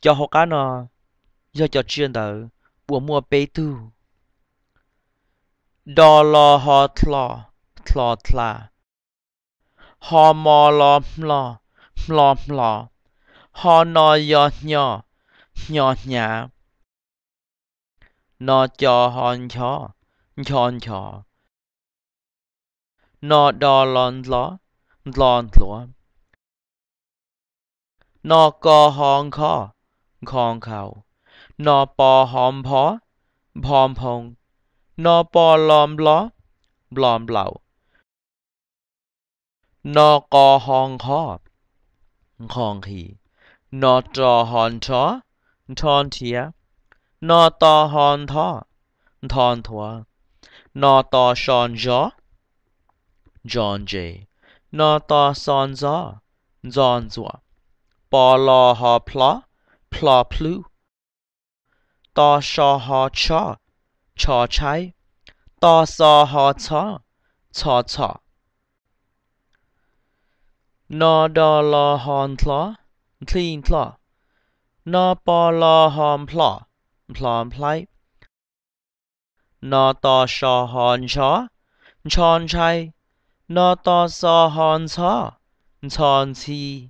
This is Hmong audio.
Cov hauv qab no yog cov tsiaj ntawd uas muaj peb tug. Do los ho dlo, dlo dla. Ho mo los hmlo, hmlo hmlo. Ho no yog hnyo, hnyo hnyav. No co ho ncho, ncho ncho. No do los ndlo, ndlo ndluav. No ko ho nkho, nkho nkhaus. No po ho npho, npho nphoo. No po los nplo, nplo nplaus. No qo ho nqho, nqho nqhis. No ro ho nrho, nrho nrhiav. No to ho ntho, ntho nthuav. No to so ntso, ntso ntse. No to xo ntxo, ntxo ntxuam. Po lo ho plho, plho plhub. To so ho tsho, tsho tshaib. To xo ho txho, txho txhom. No do lo ho nthlo, nthli nthlo. No po lo ho nplho, nplho nplaib. No to so ho ntsho, ntsho ntshai. No to xo ho ntxho, ntxho ntxhi.